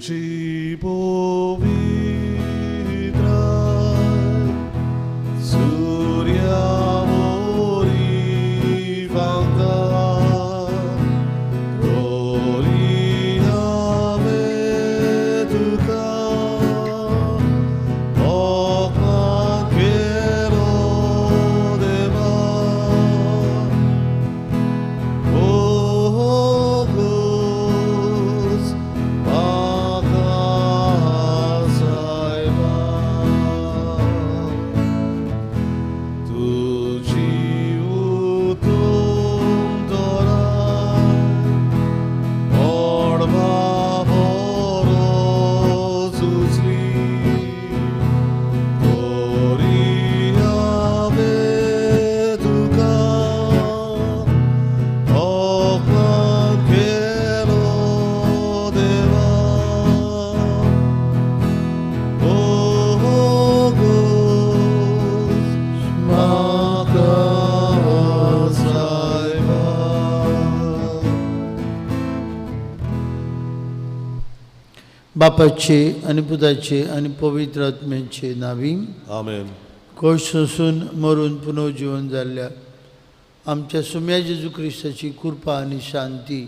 तुजी पवित्र सूर्या वरी फांकता तरी हांवें तुका अपमान केलो देवा. ओ क्रूस म्हाका सायबा, तुजी उतूम तोराय मळबा बरो सुचली तरी हांवें तुका अपमान केलो देवा. ओ क्रूस म्हाका सायबा. बापाचे आनी पुताचे आनी पवित्र आत्म्याचे नावी. आमेन. कोश सोसून मरून पुनर्जीवन जाल्ल्या आमच्या सुम्या जेजू क्रिस्ताची कृपा आनी शांती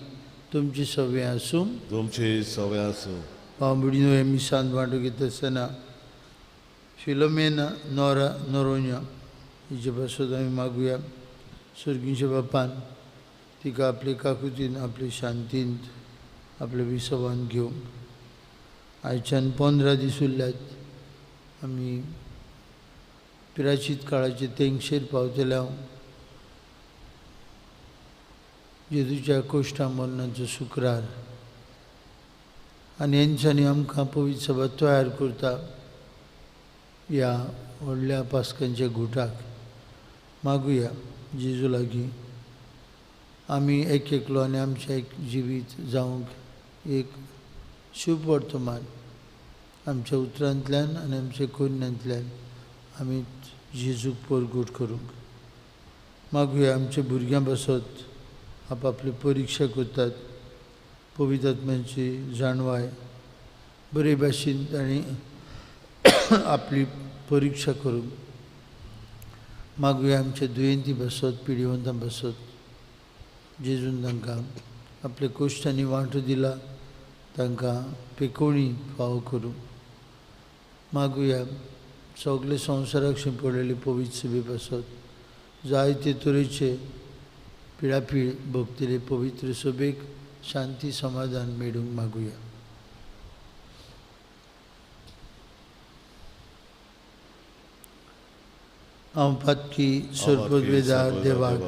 तुमची सगळें आसूं. तुमची सवय आसूं. भाव भयणीनो, हे मिसांत वांटो घेता आसतना फिलोमेना नोरा नोरोन्या हिचे पासत आमी मागुया. सर्गीच्या बापान तिका आपले काकुतीन, आपले शांतींत, आपल्या विसवान घेवंक. आयच्यान 15 दीस उरल्यात, आमी पिराचीत काळाचे तेंगशेर पावतले. हांव जेजूच्या कोश्टा मरणाचो शुक्रार आनी हेंच्यांनी आमकां पवित्र सभा तयार करता ह्या व्हडल्या पास्कांच्या घुटाक. मागुया जेजू लागीं आमी एक एकलो आनी आमचें एक जिवीत जावंक एक शुभ वर्तमान आमच्या उतरांतल्यान आनी आमच्या कोन्यांतल्यान आमी जेजूक परगट करूंक. मागुया आमच्या भुरग्यां पासत आपापली परिक्षा करतात, पवित्र आत्म्याची जाणवाय बरे भाशेन तांणी आपली परिक्षा करूंक. मागुया आमच्या दुयेंती पासत, पिडिवंतां पासत, जेजून तांकां आपल्या कोश्टांनी वांटो दिला तांकां पेकोवणी फावो करूंक. मागुया सगळे संवसाराक शिंपडलेले पवित्र सभे पासत, जायते तरेचे पिळापीळ भोगतले पवित्र सभेक शांती समाधान मेळूंक मागुया. हांव पातकी सरपदवेदार देवाक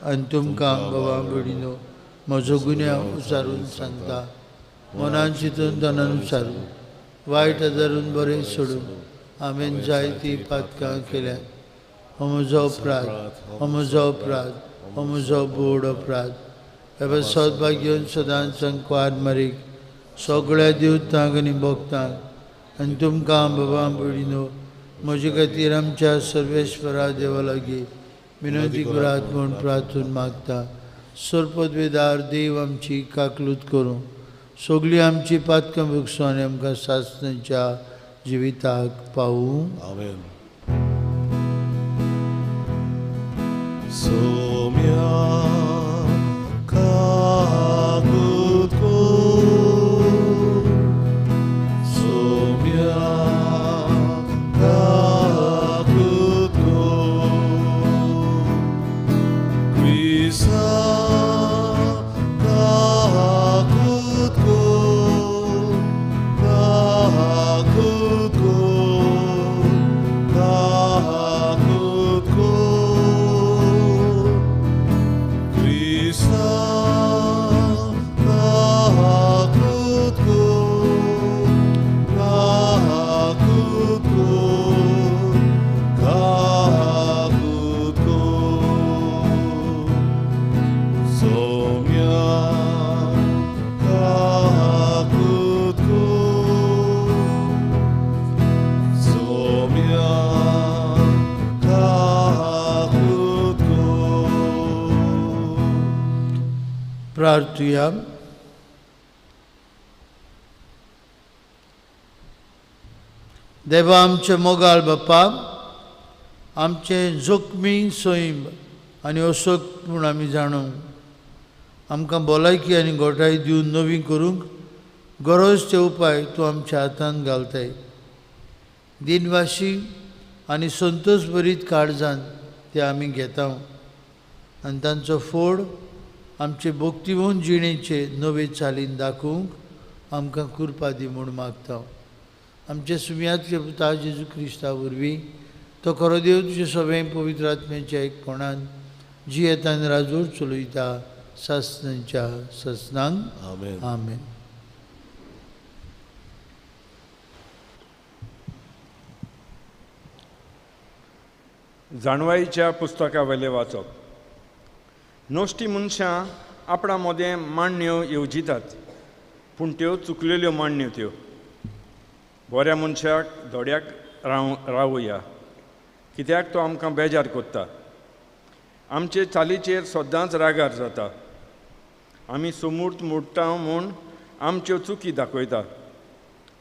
आनी तुमकां बाबा भयणीनो म्हजो गुन्यांव उचारून सांगता. मनान चिंतून तनान उचारून वायट आदारून बरें सोडून हांवें जायतीं पातकां केल्यात. हो म्हजो अपराध, हो म्हजो अपराध, हो म्हजो बोड अपराध. हे सदभाग्योन सदांच संकवार मारीक सगळ्या देवतांक आनी भक्तांक आनी तुमकां बाबा भयणीनो म्हजे खातीर आमच्या सर्वेश्वरा देवा लागीं विनंती करात म्हूण प्रार्थून मागता. सरपदवेदार देव आमची काकलूत करूं, सगळीं आमची पातकां भोगसूं आनी आमकां सासणाच्या जिविताक पावूं. आमेन. सोम्या काकूत कर, सोम्या काकूत कर, क्रिस्ता काकूत कर, काकूत कर, काकूत कर, क्रिस्ता काकूत कर, काकूत कर, काकूत कर, सोम्या काकूत कर, सोम्या काकूत कर. प्रार्थुया. देवा आमचे मोगाळ बापा, आमचें जोखमी सैम आनी असोक म्हूण आमी जाणू, आमकां भलायकी आनी गोठाय दिवन नवी करूंक गरज ते उपाय तूं आमच्या हातान घालताय। दिनवाशी आनी संतोष भरीत काळजान ते आमी घेता आनी तांचो फोड आमचे भक्तिवंत जिणेचे नवे चालीन दाखोवंक आमकां कृपा दी म्हूण मागता। आमचे सुम्यांतले पुता जेजू क्रिस्ता वरवीं तो खरो देव तुजे सगळें पवित्र आत्म्याच्या एकपणान जियेता आनी राजवट चलयता सासणाच्या सासणांक। आमेन। आमेन। जाणवाईच्या पुस्तका वयलें वाचप. नश्टी मनशां आपणा मदें मांडण्यो येवजितात, पूण त्यो चुकलेल्यो मांडण्यो त्यो. बऱ्या मनशाक धोड्याक रावया, कित्याक तो आमकां बेजार कोत्ता. आमचे चालीचेर सदांच रागार जाता. आमी सोमूर्त मोडटा म्हूण आमच्यो चुकी दाखयता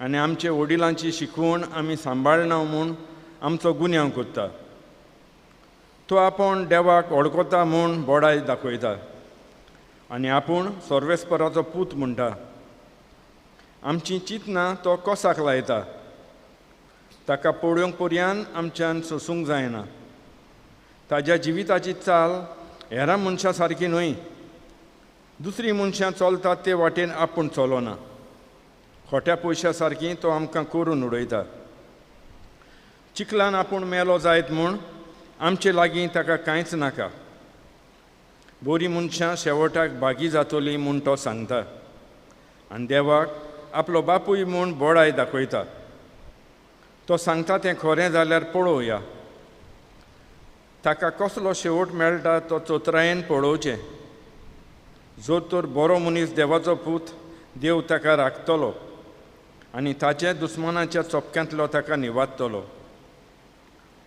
आनी आमचे वडिलांची शिकवण आमी सांबाळना म्हूण आमचो गुन्यांव कोत्ता. तो आपूण देवाक वळखता म्हूण बोडाय दाखयता आनी आपूण सर्वेस्पराचो पूत म्हणटा. आमची चिंतनां तो कोसाक लायता. ताका पळोवंक पर्यान आमच्यान सोसूंक जायना. ताज्या जिविताची चाल हेरां मनशां सारकी न्हय. दुसरीं मनशां चलतात ते वाटेन आपूण चलोना. खोट्या पयशां सारकी तो आमकां करून उडयता. चिखलान आपूण मेलो जायत म्हूण आमचे लागीं ताका कांयच नाका. बरीं मनशां शेवटाक भागी जातलीं म्हूण तो सांगता आनी देवाक आपलो बापूय म्हूण बोडाय दाखयता. तो सांगता तें खरें जाल्यार पळोवया. ताका कसलो शेवट मेळटा तो चतुरायेन पळोवचें. जर तर बरो मनीस देवाचो पूत, देव ताका राखतलो आनी ताच्या दुस्मानाच्या चपक्यांतलो ताका निवाडटलो.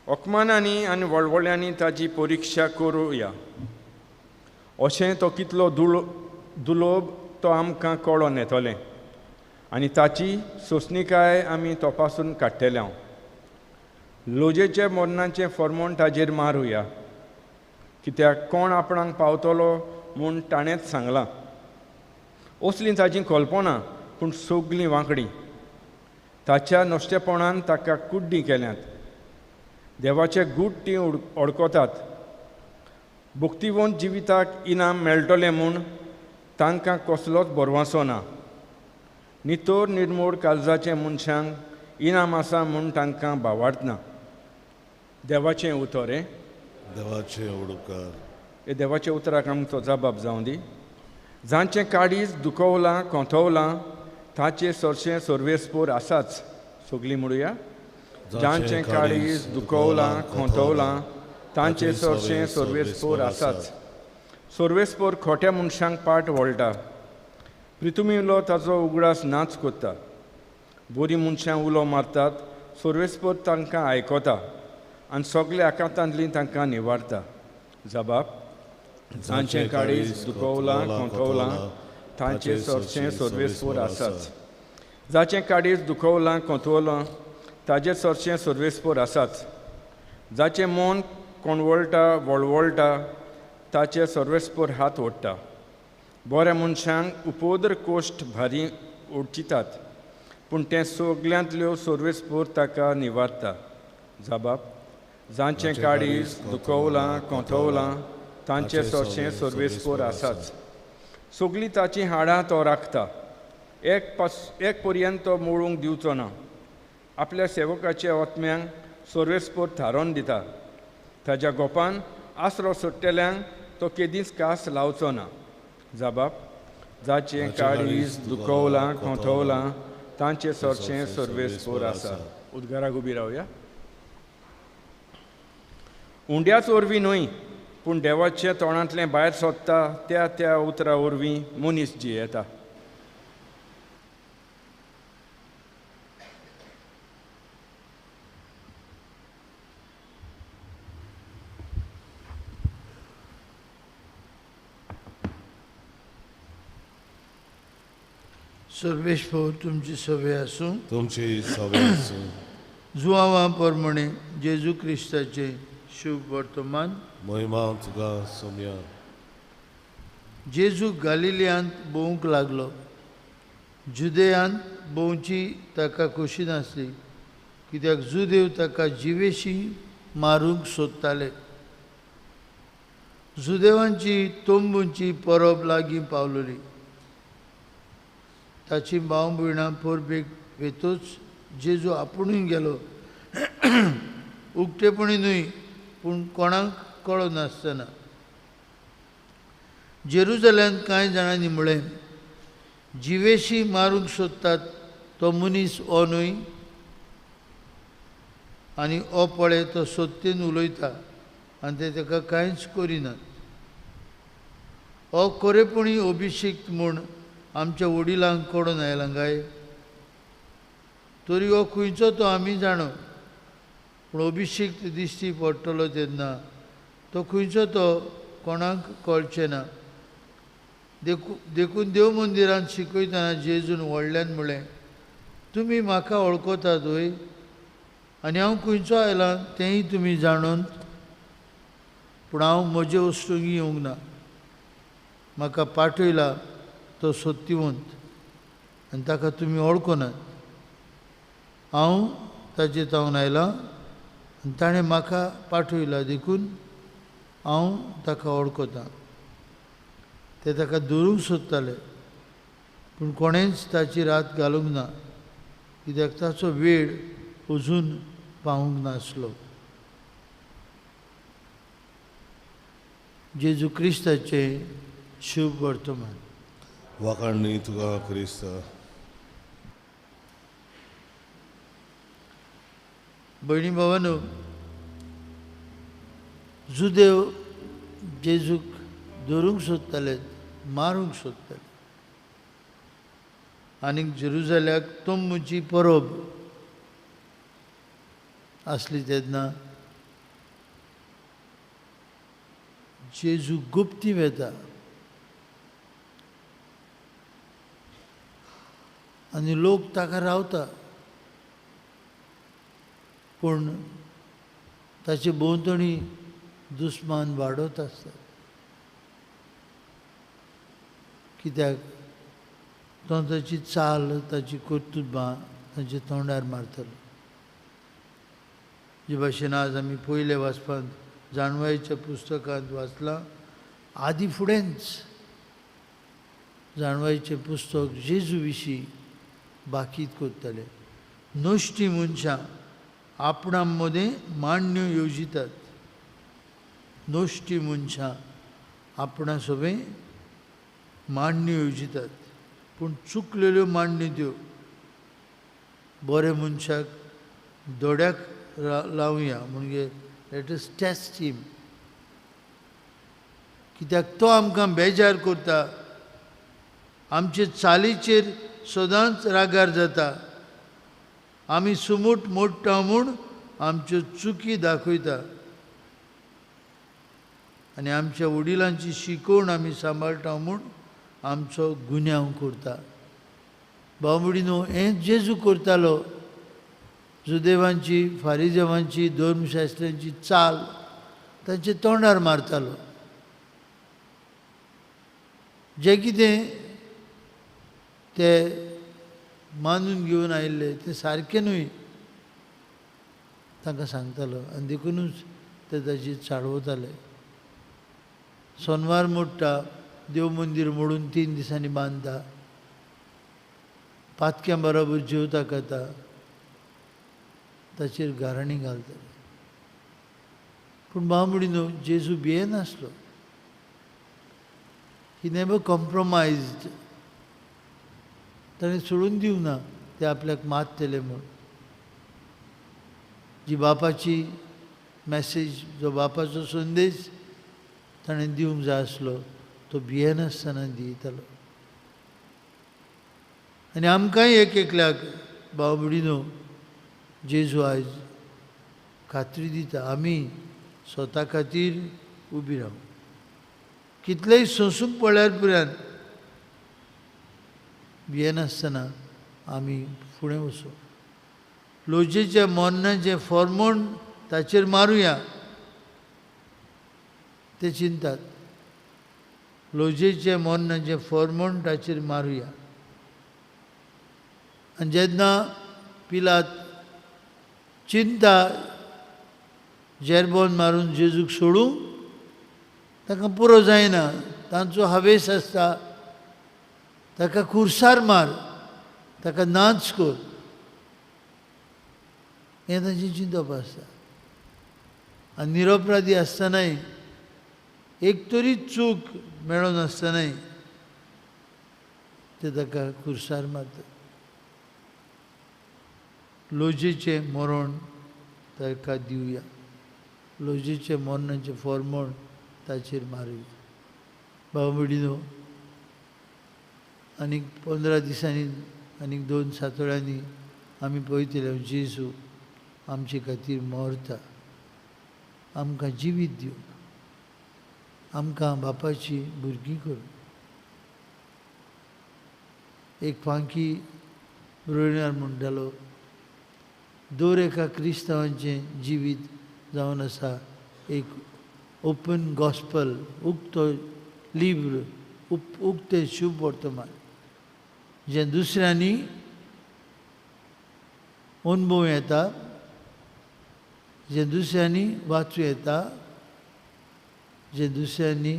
अपमानांनी आनी वळवळ्यांनी ताजी परिक्षा करुया. अशें तो कितलो दुलोब तो आमकां कळोन येतलें आनी ताची सोंसणीकाय आमी तपासून काडटले. लोजेचे मरणाचें फॉर्मोण ताजेर मारुया, कित्याक कोण आपणाक पावतलो म्हूण ताणेंच सांगलां. असलीं ताजी कल्पना पूण सगलीं वांकडी. ताच्या नश्टेपणान ताका कुड्डी केल्यात. देवाचे गूट तीं अडकतात. भक्तिवंत जिविताक इनाम मेळटलें म्हूण तांकां कसलोच भरवंसो ना. नितोर निर्मोड काळजाचे मनशांक इनाम आसा म्हूण तांकां भावार्थ ना. देवाचें उतर हें. देवाचें उपकार. हे देवाच्या उतराक आमचो जबाब जावं दी. जांचें काळीज दुखवलां कोंथवलां ताचे सरशें सर्वेस्पोर आसाच. सगलीं म्हणुया. जांचें काळीज दुखवलां खोंतवलां तांचे सरशें सर्वेस्पोर आसाच. सर्वेस्पोर खोट्या मनशांक पाट वळटा. प्रितुमिलो ताचो उगडास नाच कोत्ता. बरीं मनशां उलो मारतात, सर्वेस्पोर तांकां आयकता आनी सगल्या आकांतांतलीं तांकां निवारता. जबाब. जांचें काळीज दुखवलां खोंतवलां तांचे सरशें सर्वेस्पोर आसाच. जाचें काळीज दुखवलां खोंतवलां ताजे सरशें सर्वेस्पोर आसाच. जाचें मन कोणवळटा वळवळटा ताचे सर्वेस्पोर हात ओडटा. बऱ्या मनशांक उपद्र कोश्ट भारी ओडचितात, पूण तें सगल्यांतल्यो सर्वेस्पोर ताका निवारता. जबाब. जांचें काळीज दुखवलां कोंथवलां तांचे सरशें सर्वेस्पोर आसाच. सगलीं ताचीं हाडां तो राखता. एक पर्यंत तो मोडूंक दिवचो ना. आपल्या सेवकाच्या आत्म्यांक सर्वेस्पोर थारोवन दिता. ताज्या गोपान आसरो सोडटल्यांक तो केदींच कास लावचो ना. जबाब. जाचें काळीज दुखवलां खोंथवलां तांचें सरशें सर्वेस्पोर आसा. उद्गाराक उबी रावया. उंड्याच वरवीं न्हय पूण देवाच्या तोंडांतलें भायर सोदता त्या त्या उतरा वरवीं मनीस जियेता. सर्वेस्पोर तुमची सवे आसूं. तुमची सवे आसूं. जुआंवा प्रमाणे जेजू क्रिस्ताचें शुभ वर्तमान. महिमा तुका सोम्या. जेजू गालिलियांत भोंवूंक लागलो. जुदेयांत भोंवची ताका खोशी नासली, कित्याक जुदेव ताका जिवेशी मारूंक सोदताले. जुदेवांची तंबूंची परब लागीं पावलोली. ताची भाव भयणां परबेक वेतूच जेजू आपुणूय गेलो, उक्तेपणी न्हय पूण कोणाक कळनासतना. जेरुजलेमांत कांय जाणांनी म्हळें, जिवेशी मारूंक सोदतात तो मनीस हो न्हय, आनी हो पळय तो सत्तेन उलयता आनी ते ताका कांयच करिनात. हो खरेपणी अभिषेक म्हूण आमच्या वडिलांक कडून आयला काय? तरी हो खंयचो तो आमी जाणो, पूण अभिषेक दिश्टी पडटलो तेन्ना तो खंयचो तो कोणाक कळचें ना. देखून देव मंदिरांत शिकयतना जेजून व्हडल्यान म्हळें, तुमी म्हाका वळखतात वय, आनी हांव खंयचो आयलां तेंय तुमी जाणून, पूण हांव म्हजे वस्तूंक येवंक ना, म्हाका पाठयला तो सत्यवंत आनी ताका तुमी वळखनात. हांव ताजे तावन आयलां आनी ताणें म्हाका पाठयला, देखून हांव ताका वळखतां. ते ताका धरूंक सोदताले, पूण कोणेंच ताची रात घालूंक ना, कित्याक ताचो वेळ अजून पावूंक नासलो. जेजू क्रिस्ताचें शुभ वर्तमान. वाखाणणी तुका क्रिस्ता. भयणी भावानो, जुदेव जेजूक धरूंक सोदताले, मारूंक सोदताले, आनीक जेरुजल्याक तंबूची परब आसली तेन्ना जेजू गुप्ती वेता आनी लोक ताका रावता, पूण ताचे भोंवतणी दुस्मान वाडत आसतात, कित्याक तो ताची चाल, ताची कर्तुबां ताच्या तोंडार मारतलो. जे भाशेन आज आमी पयले वाचपांत जाणवायच्या पुस्तकांत वाचलां, आदी फुडेंच जाणवायचें पुस्तक जेजू विशीं बाकीत करताले. नश्टी मनशां आपणा मदें मांडण्यो येवजितात. नश्टी मनशां आपणा सोबें मांडण्यो येवजितात, पूण चुकलेल्यो मांडण्यो त्यो. बरे मनशाक दोड्याक लावया म्हणजे let us test him, कित्याक तो आमकां बेजार करता, आमचे चालीचेर सदांच रागार जाता, आमी सुमूट मोडटा म्हूण आमच्यो चुकी दाखयता आनी आमच्या वडिलांची शिकवण आमी सांबाळटा म्हूण आमचो गुन्यांव करता. भाव-भयणीनो, हें जेजू करतालो. जुदेवांची, फारिजेवांची, धर्मशास्त्र्यांची चाल तांचे तोंडार मारतालो. जें कितें ते मानून घेवन आयिल्ले तें सारकें न्हय तांकां सांगतालो, आनी देखुनूच ते ताची चाळवताले. सोनवार मोडटा, देव मंदीर मोडून 3 दिसांनी बांदता, पातक्यां बरोबर जेवता खाता, ताचेर गाराणी घालताले. पूण भाव-भयणीनो, जेजू भियेनासलो. He never compromised. ताणें सोडून दिवंक ना ते आपल्याक मारतले म्हूण. जी बापाची मॅसेज, जो बापाचो संदेश ताणें दिवंक जाय आसलो तो भियेनासतना दितालो. आनी आमकांय एक एकल्याक भाव-भयणीनो जेजू आयज खात्री दिता, आमी स्वता खातीर उबी रावू. कितलेय सोंसूंक पडल्यार पुरान भियेनासतना आमी फुडें वचूं. लोजेच्या मोन्नाचें फॉर्मोण ताचेर मारुया ते चिंतात। लोजेचें मोन्नाचें फॉर्मोण ताचेर मारुया। आनी जेन्ना पिलात चिंता जेरबोन मारून जेजूक सोडूंक ताका पुरो जायना, तांचो हावेस आसता ताका खुर्सार मार, ताका नाच कर, हें तांचें चिंतप आसता। आनी निरपराधी आसतनाय एक तरी चूक मेळनासतनाय ते ताका खुर्सार मारतात। लोजेचें मरण ताका दिवया, लोजेचें मरणाचें फॉर्मोण ताचेर मारुया। भाव भयणीनो, आनीक 15 दिसांनी आनीक 2 सातोळ्यांनी आमी पळयतले जेजू आमचे खातीर मरता, आमकां जिवीत दिवंक, आमकां बापाची भुरगीं करूंक। एक फांकी रोयणार म्हणटालो, दर एका क्रिस्तांवाचें जिवीत जावन आसा एक ओपन गॉस्पल, उक्तो लिब्र, उक्तें शुभ वर्तमान, जें दुसऱ्यांनी अणभव येता, जें दुसऱ्यांनी वाचूं येता, जें दुसऱ्यांनी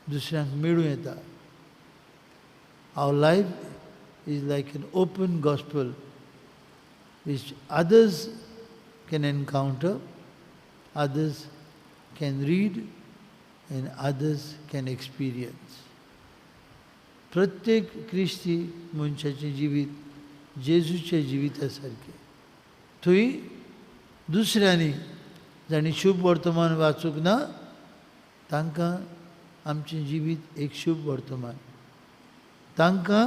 दुसऱ्यांक मेळूं येता। Our life is like an open gospel which others can encounter, others can read and others can experience. प्रत्येक क्रिस्ती मनशाचें जिवीत जेजूच्या जिविता सारकें। थंय दुसऱ्यांनी जांणी शुभ वर्तमान वाचूंक ना तांकां आमचें जिवीत एक शुभ वर्तमान, तांकां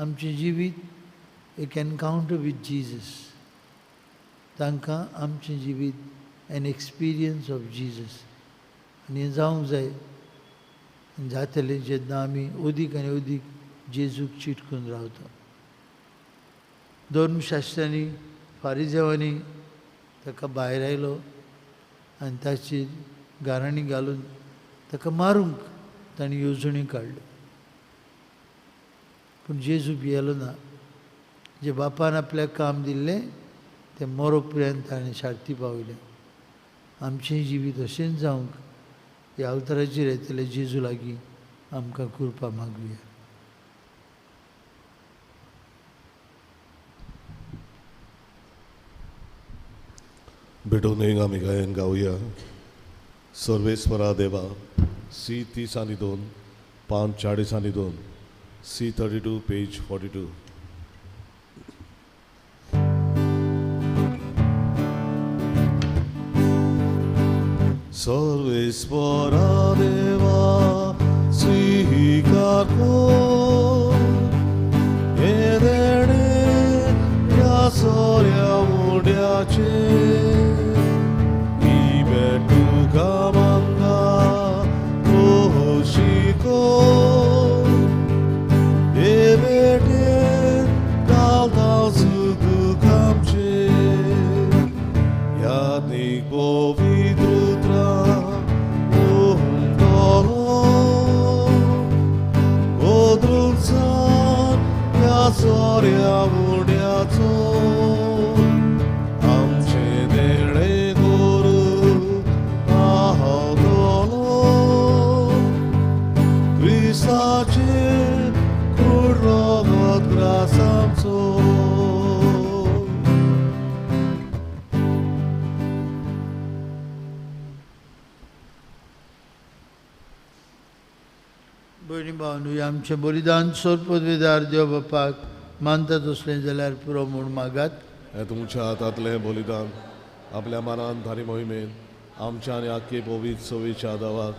आमचें जिवीत एक एनकावंटर विथ जीजस, तांकां आमचें जिवीत एन एक्सपिरियन्स ऑफ जीजस। आनी हें जावंक जाय आनी जातलें जेन्ना आमी अदीक आनी अदीक जेजूक चिटकून रावता। धर्मशास्त्रांनी फारिजेवांनी ताका भायर आयलो आनी ताचेर गाराणी घालून ताका मारूंक तांणी येवजण्यो काडल्यो, पूण जेजू भियेलो ना। जे बापान आपल्याक काम दिल्लें तें मरो पर्यंत ताणें शार्ती पावयलें। आमचें जिवीत अशेंच जावंक ह्या अवताराचेर येतले जेजू लागीं आमकां कृपा मागुया। भेटून आमी गायन गावया सर्वेस्वरा देवा, सी 30 आनी 2, 5 40 आनी 2, सी 32 पेज 42। सर्वेस्वरा देवा स्वीकार कर, हें देणें ह्या सोऱ्या उड्याचें, ही भेट तुका मागता खोशी कर, हे भेटेन घालता सूख आमचें, यादीक पवित्र सोऱ्या उड्याचो, आमचें देणें करूं पावतलो, क्रिस्ताचें कूड रगत ग्रास आमचो। भयणी भावनो, आमचें बलिदान सोरपदवेदार देव बापाक मानता तसलें जाल्यार पुरो म्हूण मागात। हें तुमच्या हातांतलें बलिदान आपल्या मनान धारी मोहिमेन आमच्या आनी आख्खे पवित्र सवेच्या दावाक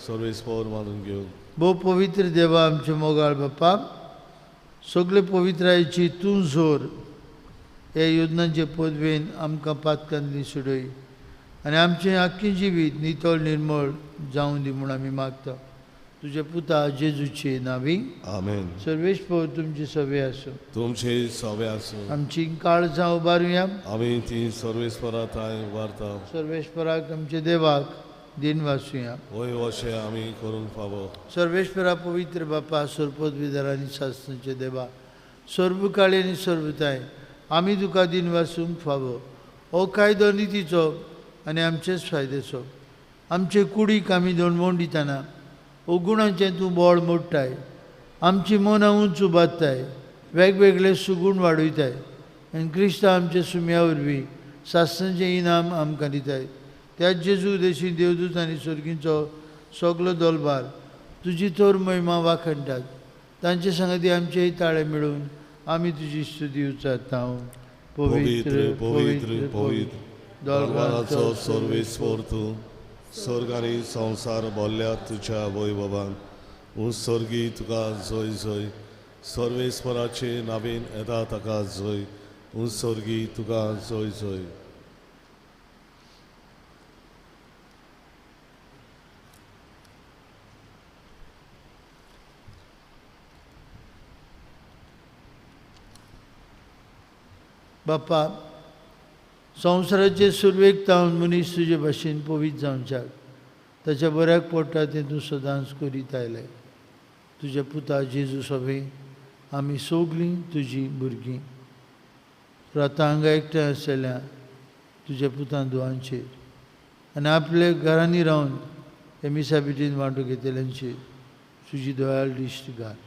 सर्वेस्पोर मानून घेवन। भोव पवित्र देवा आमचे मोगाळ बापा, सगळे पवित्रायेची तूं जोर हे योजनांचे पदवेन आमकां पातकांतली सुडय आनी आमचें आख्खें जिवीत नितळ निर्मळ जावं दी म्हूण आमी मागता। तुझ्या पुता जेजूचे नावी आमेन। सर्वेस्पर तुमचे सवे आसूं। तुमचे सवे आसूं। आमची काळजां उबारुया। आमी ती सर्वेस्परा थांय उबारता। सर्वेस्पराक आमचे देवाक दिन वाचुया। वय अशें आमी करूंक फावो। सर्वेस्परा पवित्र बापा सर्वपदवीधर आनी शासनाचे देवा सर्वकाळी आनी सर्वताय आमी तुका दिन वाचूंक फावो। हो कायदो नितीचो आनी आमचेच फायद्याचो। आमचे कुडीक आमी दणवण दितना अगुणाचें तूं बळ मोडटाय, आमची मनां उंच उबारताय, वेगवेगळे सुगूण वाडयताय आनी क्रिस्तांव आमच्या सुम्या वरवीं सासणाचें इनाम आमकां दिताय। त्याच जेजू देशी देवदूत आनी सर्गींचो सगलो दलबार तुजी थोर महिमा वाखणटात। तांचे सांगाती आमचेय ताळे मेळून आमी तुजी स्तुती उच्चारता। पवित्र पवित्र पवित्र दरबाराचो सर्वेस्पर तूं स्वर्ग आनी संवसार भरल्या तुज्या वैभवान। उत्सर्गी तुका जय जय। सर्वेस्पराचे नावेन येता ताका जय। उत्सर्गी तुका जय जय। बापा संवसाराचे सुरवेक तावन मनीस तुजे भाशेन पवित्र जावच्याक ताच्या बऱ्याक पडटा तें तूं सदांच करीत आयलें। तुज्या पुता जेजू सभे आमी सगलीं तुजीं भुरगीं आतां हांगा एकठांय आसलेल्या तुज्या पुतान दुवांचेर आनी आपल्या घरांनी रावन हे मिसाबिटीन वांटो घेतल्यांचेर तुजी दयाळ दिश्ट घाल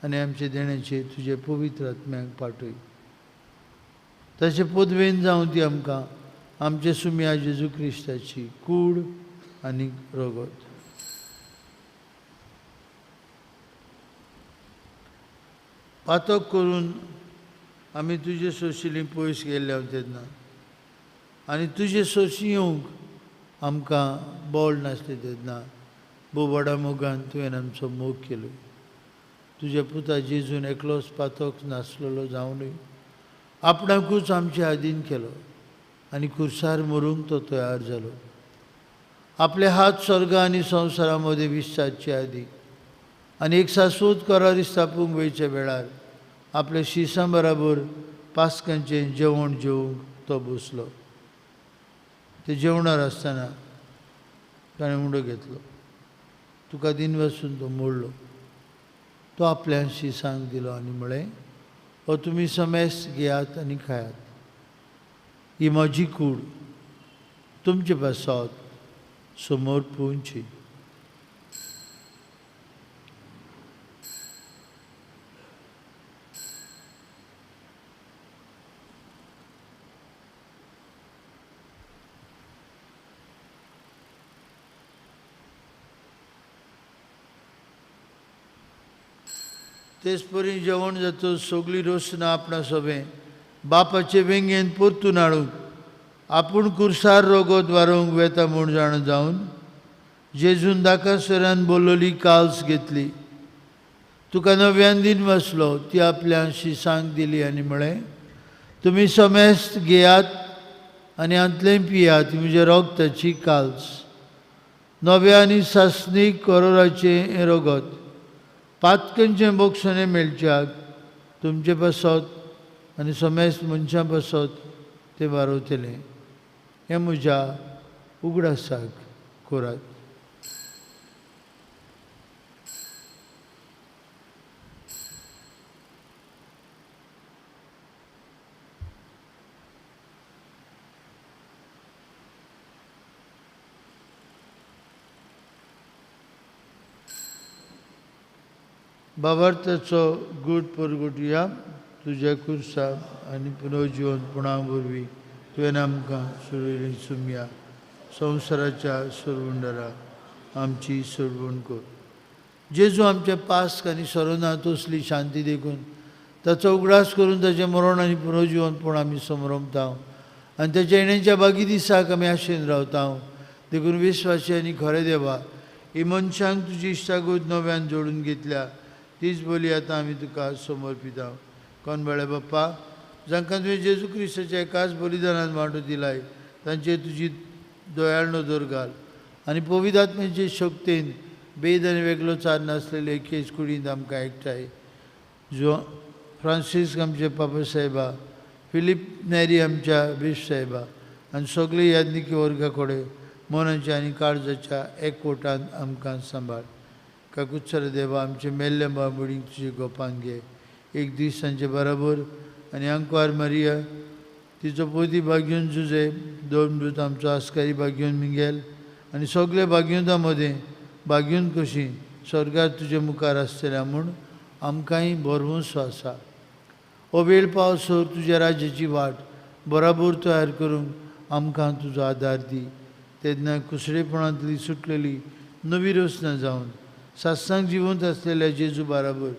आनी आमच्या देण्याचेर तुजे पवित्र आत्म्याक पाठय। तशें पदवेन जावं ती आमकां आमचे सुम्या जेजू क्रिस्ताची कूड आनी रगत। पातक करून आमी तुजे सोशिली पयस गेल्ले तेन्ना आनी तुजे सोशी येवंक आमकां बळ नासलें तेन्ना बोबाडा मोगान तुवें आमचो मोग केलो। तुज्या पुता जेजून एकलोच पातक नासलेलो जावनूय आपणाकूच आमचे आदीन केलो आनी खुर्सार मरूंक तो तयार जालो। आपले हात स्वर्ग आनी संवसारा मदें विस्तारचे आदी आनी एक शाश्वत करार स्थापूंक वयच्या वेळार आपल्या शिसां बराबर पास्कांचें जेवण जेवंक तो बसलो। ते जेवणार आसतना ताणें उंडो घेतलो, तुका दिन वसून तो मोडलो, तो आपल्या शिसांक दिलो आनी म्हळें, हो तुमी समेस्त घेयात आनी खायात, ही म्हजी कूड तुमचे पासत समोर पुंची। तेच परी जेवण जातच सगळी रोसना आपणा सोबें बापाचे वेंगेन परतून हाडूंक आपूण कुर्सार रगत वारोवंक वेता म्हूण जाणा जावन जेजून दाकासरान बोलवली काल्स घेतली, तुका नव्यान दिन बसलो, ती आपल्या शिसांक दिली आनी म्हळें, तुमी समेस्त घेयात आनी हांतलें पियात, म्हज्या रगताची काल्स, नव्या आनी सासणीक करोराचें हें रगत पातकनचें बोगसणें मेळच्याक तुमचे पासत आनी समेस्त मनशां पासत तें वारवतलें, हें म्हज्या उगडासाक करात। बाबार्थाचो गूट परगुटया तुज्या कुर्सा आनी पुनर्जिवनपणा वरवीं तुवें आमकां सोडयली सुमया संवसाराच्या सोडवणदारा आमची सोडवण कर। जेजू आमच्या पास्क आनी सरोना तसली शांती देखून ताचो उगडास करून ताचें मरण आनी पुनर्जिवनपण आमी समरमता आनी ताच्या येण्याच्या बागी दिसाक आमी आशेन रावता। देखून विस्वासी आनी खरें देवा, ही मनशांक तुजी इश्टागत नव्यान जोडून घेतल्या तीच बोली आतां आमी तुका समर्पिता। कोण बळे बाप्पा, जांकां तुवें जेजू क्रिस्ताच्या एकाच बलिदानान वांटो दिलाय तांचेर तुजी दयाळ नदर घाल आनी पवित्र आत्म्याचे शक्तेन बेद आनी वेगळो चार नासलेले एकेच कुडींत आमकां एकठांय जो फ्रांसीस्क आमचे पापा साहेबा, फिलीप नेरी आमच्या बीश साहेबा आनी सगळे याज्ञिकी वर्गा कडेन मनाच्या आनी काळजाच्या एकवटान आमकां सांबाळ. काकुत्सर देवा आमचे मेल्ल्या बाबडींक तुजे गोपान घे, एक दीस तांचे बराबर आनी आंकवार मारिया तिचो पोती भाग्यून जुजे, दोन दूत आमचो आस्कारी भाग्यून मिंगेल आनी सगळे भाग्युंता मदें भाग्यून कशी स्वर्गार तुजे मुखार आसतल्या म्हूण आमकांय भरवंसो आसा. हो वेळ पावसर तुज्या राज्याची वाट बराबर तयार करूंक आमकां तुजो आदार दी. तेन्ना कुसडेपणांतली सुटलेली नवी रचना जावन सात्सांग जिवंत आसलेल्या जेजू बराबर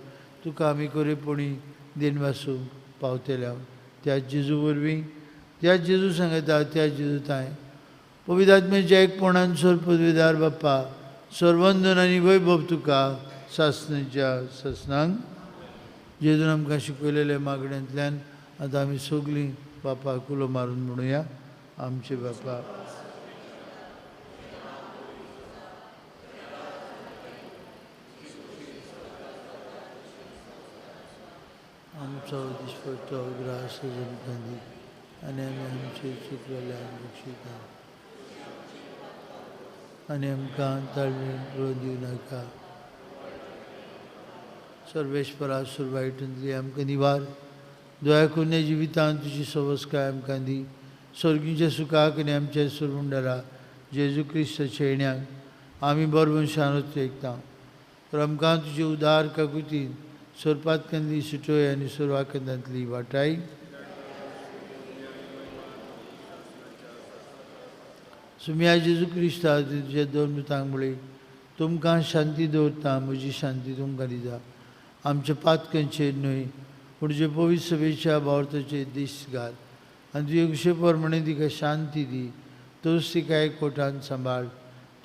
तुका आमी खरेपणी देणवासूंक पावतल्या. त्या जेजू वरवीं, त्या जेजू सांगता, त्या जेजू तांय पवित्र आत्म्याच्या एकपणान सर पदवीदार बाप्पा सर्वंदन आनी वैभव तुका सासणाच्या सासणांक. जेजून आमकां शिकयलेल्या मागण्यांतल्यान आतां आमी सगळीं बापाक उलो मारून म्हणुया, आमचे बापा. आमचो दिसपट्टो ग्रास आमकां दी आनी आमी आमचे चुकलेल्यान बक्षिता आनी आमकां ताळमेळ पळोवन दिवं नाका. सर्वेश्वरा सुरवायटूंतली आमकां निवार, दया करून जिवितांत तुजी सवस्काय आमकां दी. स्वर्गीच्या सुखाक आनी आमच्या सुरमुंडरा जेजू क्रिस्ताच्या येण्याक आमी बरवंशान एकता. तर आमकां तुजे उदार काकुतीन सोरपातकांतली सुटोय आनी सोरवाकंदांतली वाटाय. सुम्या जेजू क्रिस्ता तुज्या दोन मृतांक म्हळी, तुमकां शांती दवरता, म्हजी शांती तुमकां दिता. आमच्या पातकांचेर न्हय पूण तुजे पवित्र सभेच्या भावार्थाचेर दीस घाल आनी तुजे कुशे प्रमाणे तिका शांती दी. तोच तिका एकवटान सांबाळ.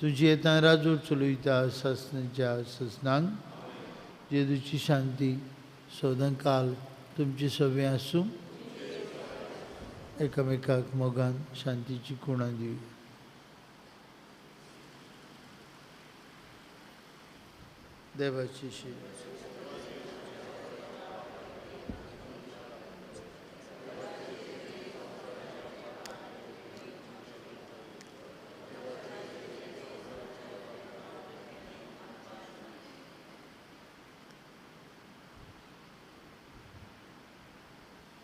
तुजी येतान राजवट चलयता सासणाच्या सासणांक. जेजूची शांती सदां काल तुमची सगळें आसूं. एकामेकाक मोगान शांतीची कुणां दिवया. देवाची शेवा.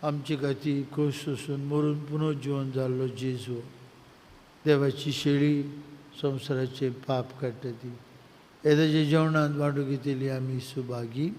आमचे खातीर खोस सोसून मरून पुनः जिवन जाल्लो जेजू देवाची शेळी संवसाराचे पाप काडटा ती येदाच्या जेवणांत वांटो घेतली आमी सुभागी.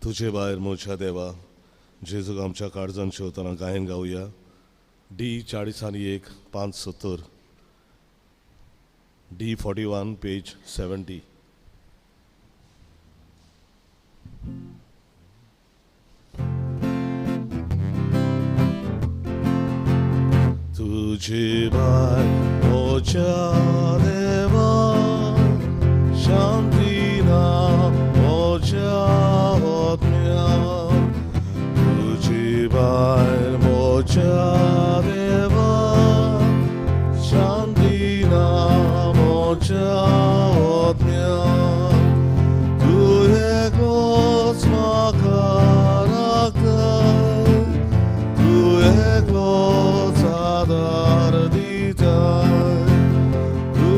तुझे भायर म्हज्या देवा जेजूक आमच्या काळजान शेवतना गायन गावया. डी 41 570, डी 41 पेज 70. तुझे भायर म्हज्या देवा शांती ना म्हज्या तुझे भायर म्हज्या देवा शांती ना म्हज्या आत्म्याक. तूं एकलोच म्हाका राखताय, तूं एकलोच आदार दिताय, तूं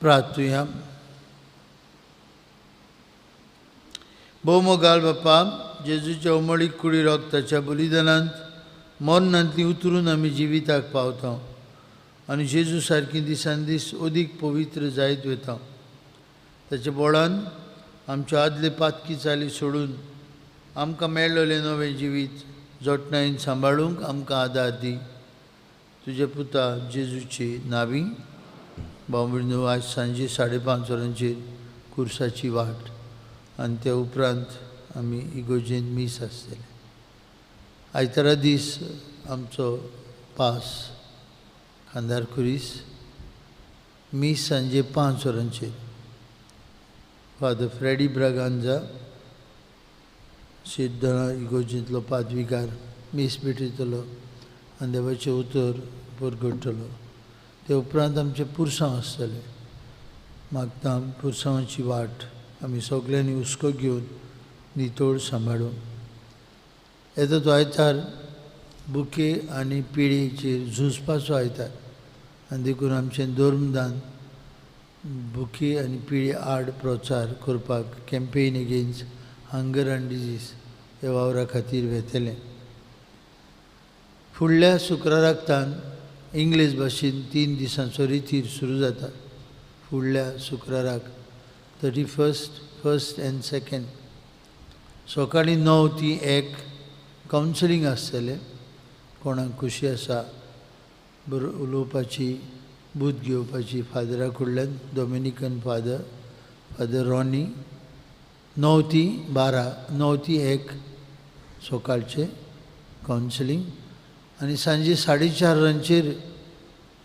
प्रार्थुया. भोवमोगाल बापा, जेजूच्या उमळीक कुडी रक्ताच्या बलिदानांत मरणांतली उतरून आमी जिविताक पावता आनी जेजू सारकी दिसान दीस अदीक पवित्र जायत वता. ताच्या बळान आमच्यो आदले पातकी चाली सोडून आमकां मेळ्ळेलें नवें जिवीत जतनायेन सांबाळूंक आमकां आदार दी. तुज्या पुता जेजूची नावी. भाव भयणींनो, आयज सांजे 5:30 वरांचेर कुर्साची वाट आनी त्या उपरांत आमी इगोर्जेंत मीस आसतलें. आयतारा दीस आमचो पास खांदार खुरीस, मीस सांजे 5 वरांचेर. फादर फ्रेडी ब्रागांजा सिद्धणा इगोर्जेंतलो पादविगार मीस भेटयतलो आनी देवाचें उतर परगटतलो. ते उपरांत आमचें पुरसांव आसतलें. मागता पुरसांवाची वाट आमी सगल्यांनी हुस्को घेवन नितळ सांबाळूं. येता तो आयतार बुके आनी पिळयेचेर झुजपाचो आयतार आनी देखून आमचें धर्मदान बुके आनी पिळये आड प्रचार करपाक campaign against hunger and disease ह्या वावरा खातीर वेतलें. फुडल्या शुक्राराक तान इंग्लीश भाशेन 3 दिसांचो रितीर सुरू जाता. फुडल्या शुक्राराक 31st, 1st and 2nd सकाळीं 9 ते 1 कावन्सिलींग आसतलें. कोणाक खुशी आसा बरो उलोवपाची, बूथ घेवपाची फादरा कडल्यान, डॉमिनिकन फादर, फादर रॉनी, 9 ते 12, 9 ते 1 सकाळचें कावन्सिलींग. आनी सांजे 4:30 वरांचेर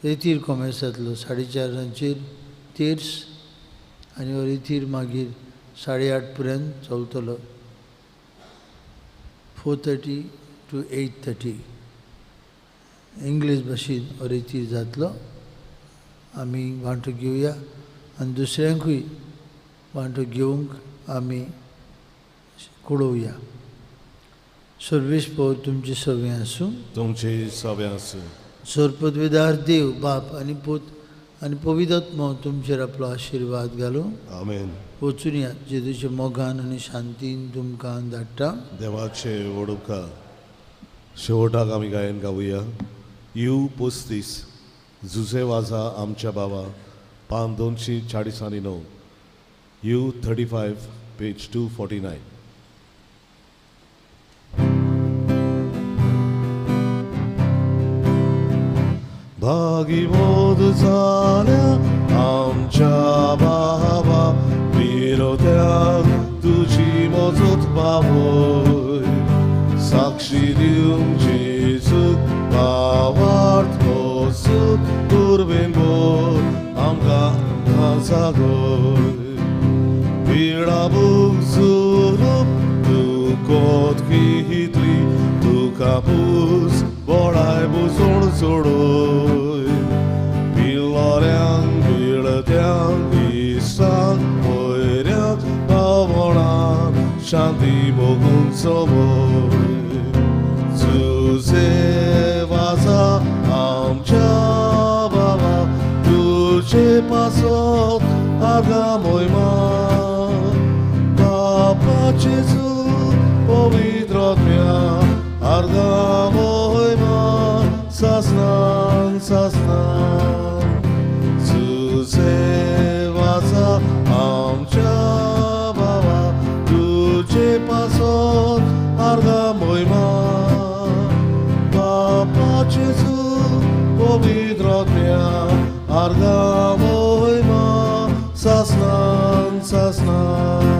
रेतीर कोमेस जातलो. 4:30 वरांचेर तेर्स आनी हो रेतीर मागीर 8:30 पर्यंत चलतलो. 4:30 to 8:30 English भाशेन हो रेतीर जातलो. आमी वांटो घेवया आनी दुसऱ्यांकूय वांटो घेवंक आमी कळोवया. सर्वेस्पोर तुमचे सवे आसूं. तुमचे सवे आसूं. सर्पदवेदार देव बाप आनी पूत आनी पवित्र तुमचेर आपलो आशिर्वाद घालूं. आमेन. वचून या जेजूच्या मोगान आनी शांतीन तुमकां धाडटा. देवाचे व्हड उपकार. शेवटाक आमी गायन गावया. You 35 Jose वाजा आमच्या बाबा, पान 249, you 35 page 249. भागीबोध जाल्या आमच्या बाबा, विरोध्याक तुजी मजत बाबय, साक्षी दिवंक जेजूक भावार्थ वचूक दुर्बीण बोल आमकां जागय. पिडा भूक जुलूप दुकोत कितली तुका पूस बळाय बुजोण सोडय. पिलोऱ्यांक बिळत्यांक इश्टांक पयऱ्यांक पावणाक शांती भोगून सोबय. तुजे वाजा आमच्या बाबा, तुजे पासत आर्गां मोहिमा, बापा जेजू पवित्र आत्म्या आर्गां मोहिमा सासनान सासनान. तुजे वाजा आमच्या बाबा, तुजे पासत आर्गां मोहिमा, बापा जेजू पवित्र आत्म्या आर्गां मोहिमा सासनान सासनान.